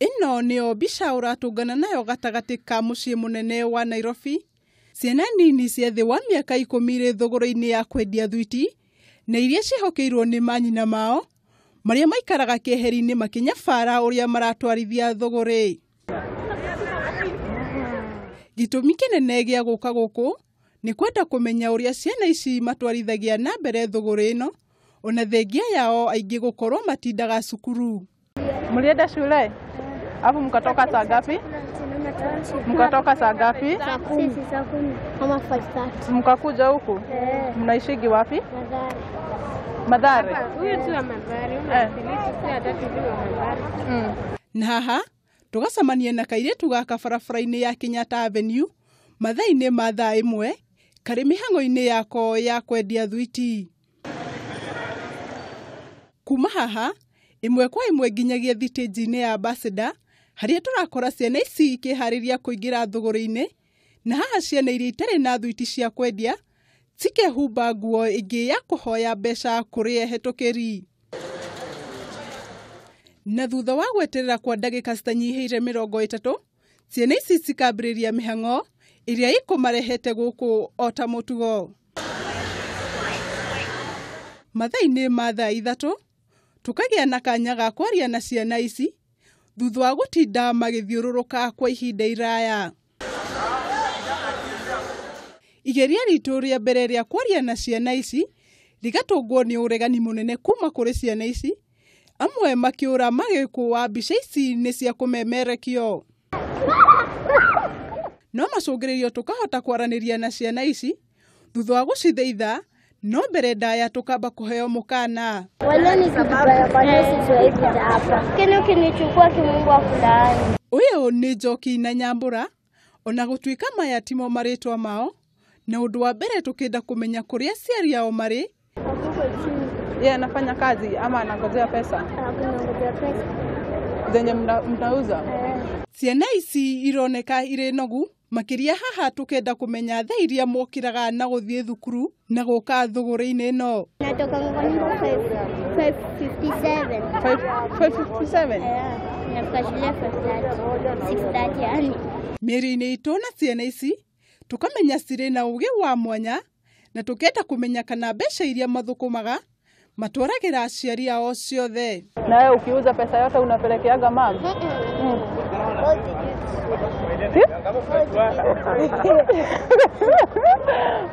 Ĩno nĩyo mbica ũratũngana nayo gatagatĩ ka mũciĩ mũnene wa Nairobi. Ciana nini cia thĩ wa mĩaka 10 irĩ thũgũrĩ-inĩ ya kwendia thwiti na iria ciĩhokeirwo nĩ manyina mao marĩa maikaraga keheri-inĩ makĩnyabara ũrĩa maratwarithia thũgũrĩ. Gĩtũmi kĩnene gĩa gũka gũkũ nĩ kwenda kũmenya ũrĩa ciana ici matwarithagia na mbere thũgũrĩ ĩno ona thengia yao aingĩ gũkorwo matindaga cukuru. Mlienda shule? Hapo mkatoka saa ngapi? Mkatoka saa ngapi? Sisi saa 10 ama 5:30. Mkakuja huku? Mnaishigi wapi? Mathare. Huyu tu wa Mathare, huyu hataki wa Mathare. Na haha tũgacemania na kairĩtu gaka barabara-inĩ ya Kenyatta Avenue mathaa-inĩ ma thaa 1 karĩ mĩhang'o-inĩ yako ya kwendia thwiti. Kuma haha ĩmwe kwa ĩmwe nginyagia thitĩnji-inĩ ya Ambassador harĩa tũrakora ciana ici ikĩharĩria kũingĩra thũgũrĩ-inĩ, na haha ciana iria itarĩ na thwiti cia kwendia cikehumba nguo ĩngĩ ya kũhoya mbeca kũrĩ ehetũkĩri. Na thutha wa gweterera kwa ndagĩka citanyihĩire 30, ciana ici cikambĩrĩria mĩhang'o ĩrĩa ĩkũmarehete gũkũ o ta mũtugo. Mathaa-inĩ ma thaa 3 tũkagĩa na kanya ga kwaria na ciana ici thutha wa gũtinda magĩthiũrũrũka kwa ihinda iraya. Igeria ritũ rĩa mbere rĩa kwaria na ciana ici rĩgatũngwo nĩ ũregani mũnene kuma kũrĩ ciana ici, amwe makĩũra magĩkũa mbica ici nĩ cia kũmemerekio. No macũngĩrĩrio tũkahota kwaranĩria na ciana ici thutha wa gũcithaitha, no mbere ndaya tũkamba kũheo mũkana. Ũyũ nĩ Njoki na Nyambura, ona gũtuĩka maya timo marĩtwa mao, na ũndũ wa mbere tũkĩenda kũmenya kũrĩa aciari ao marĩ. Yeye anafanya kazi ama anangojea pesa? Anangojea pesa zenye mnauza. Ciana ici ironeka irĩ nogu makĩria haha tũkenda kũmenya thaa iria mokĩraga na gũthiĩ thukuru na gũka thũgũrĩ-inĩ ĩno. Natoka kwa nyumba 5:57. 5:57? Nafika shule 5:30, 6:30 yani. Mĩĩrĩ-inĩ itũ na ciana ici tũkamenya cirĩ na ũgĩ wa mwanya na tũkenda kũmenya kana mbeca iria mathũkũmaga matwaragĩra aciari ao ciothe. Na wewe ukiuza pesa yote unapelekeaga mama?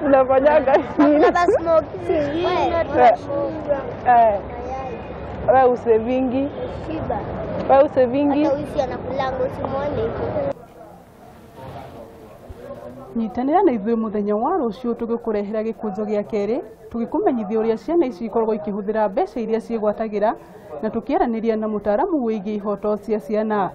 Unafanyaga nini? Wewe usevingi? Wewe usevingi? Nyitanĩra na ithuĩ mũthenya wa rũciũ tũgĩkũrehera gĩkũnjo gĩa kerĩ tũgĩkũmenyithia ũrĩa ciana ici ikoragwo ikĩhũthĩra mbeca iria ciĩgwatagĩra na tũkĩaranĩria na mũtaaramu wĩgiĩ ihoto cia ciana.